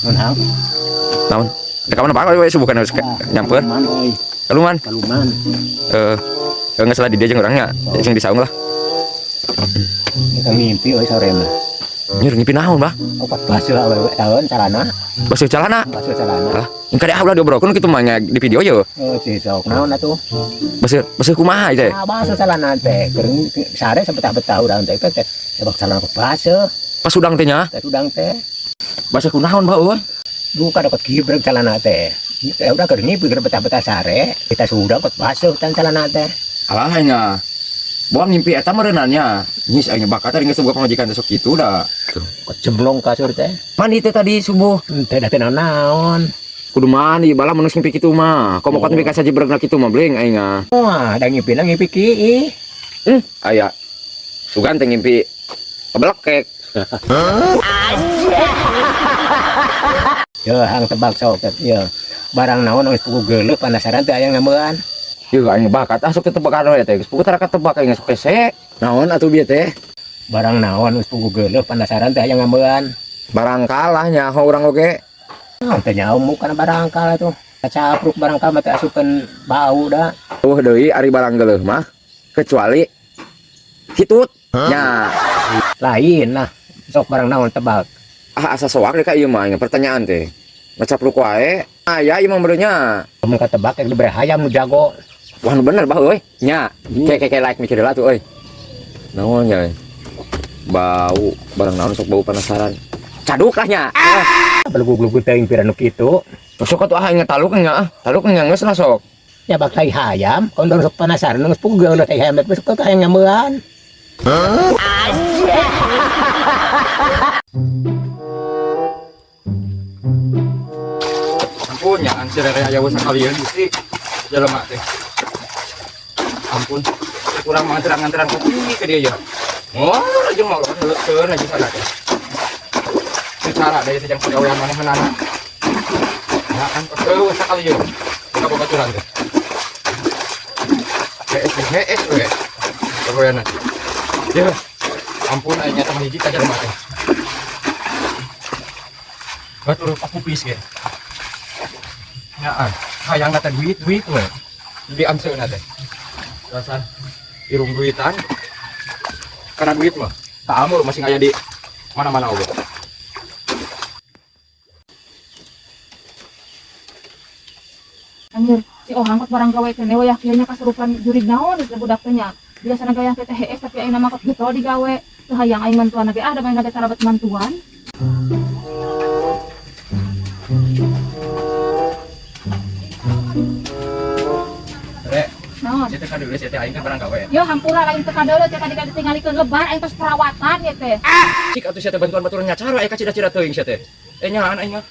Nun hang. Naon? Rek ka mana Pak? We subuh kan nyamper. Kaluman euy. Kaluman. Kaluman. Eh, geus lah di dia jeung urang nya. Jeung di saung lah. Kita ngimpi euy sore mah. Nyur ngimpi naon, Bah? Opat basuh awewe tahun calana. Basuh celana. Basuh calana. Lah, yang kade ulah diobrolkeun kitu mah nya di video ye. Oh, si sok naon atuh? Basuh basuh kumaha ieu teh? Ah, basuh calana teh. Keur sare sabetah-betah urang teh teh. Sebab calana basuh. Pas udang teh nya. Teh udang teh. Basuh kunaon, Bah euy? Duka dapat kibrek calana teh. Ya udah keur ngimpi keur betah-betah sare, kita sudah kot basuh tan calana teh. Alah nya. Bawa ngimpi eta meureunana nya. Nyis aing bakat tadi geus boga pamajikan teh sok kitu da. Kot jemblong kasur teh. Mandi teh tadi subuh. Teh da teh naon. Kudu mandi bala mun ngimpi kitu mah. Komo kot nepi ka sajibregna kitu mah bling aing ah. Wah, da ngimpi na ngimpi ki. Aya. Sugan teh ngimpi kebelekek. Ya hang tebak sok ya. Barang naon geus pugu geuleuh penasaran teh aya ngambean. Yeuh aing bakat ah sok tetebakan we teh. Geus pugu tara katebak aing sok hese. Naon atuh bieu teh? Barang naon geus pugu geuleuh penasaran teh aya ngambean. Barang kalah nyaho urang oge. Naon teh nyaho kana barangkal atuh. Capruk barangkal mah teh asupeun bau da. Eueuh deui ari barang geuleuh mah kecuali hitut. Nya. Lain lah. Sok barang naon tebak. Ah asa soak deh ka ieu mah pertanyaan teh. Ngacapruk wae. Aya ieu mah meureunnya. Mun katebak rek dibere hayam nu jago. Wah nu bener bah euy. Nya. Ke ke ke like mikir heula tuh euy. Naon nya? Bau barang naon sok bau penasaran. Caduk lah nya. Ah, belugug-belugug teuing pira nu kitu. Sok atuh ah inget taluk nya ah. Taluk nya geus lah sok. Ya bak tai hayam, kon sok penasaran geus pugu geuleuh tai hayam geus sok hayang ngambean. Ampun ya, si Rere aya we sakalieun Gusti. Jelema teh. Ampun. Kurang nganteran-nganteran kopi ke dia ya. Oh, jeung mau leukeun aja sana teh. Secara dari sejang pagawean manehna. Ya kan eueuh sakalieun. Buka babaturan teh. HS HS we. Pagawean. Ya. Ampun aing nyata hiji ka jelema teh. Batur aku pis ge. Nyaan, hayang teh duit duit we. Di anseuna teh. Rasan irung duitan. Karena duit mah tak amur masih ngaya di mana-mana oge. Anjir, si ohang kot barang gawe keneh wayah kieu nya kasurupan jurig naon geus budak teh nya. Biasana gaya teh hees tapi ayeuna mah kot getol digawe. Teu hayang aing mantuan ge ah da manehna ge tarabat mantuan. Re, Naon? ieu teh kadeuleu sia teh aing kan barang gawe. Yo hampura lain teu kadeuleu teh tadi ditinggalikeun lebar aing tos perawatan ye teh. Cik atuh sia teh bantuan baturan nyacara aya kacida-cida teuing sia teh. Eh nyaan aing mah.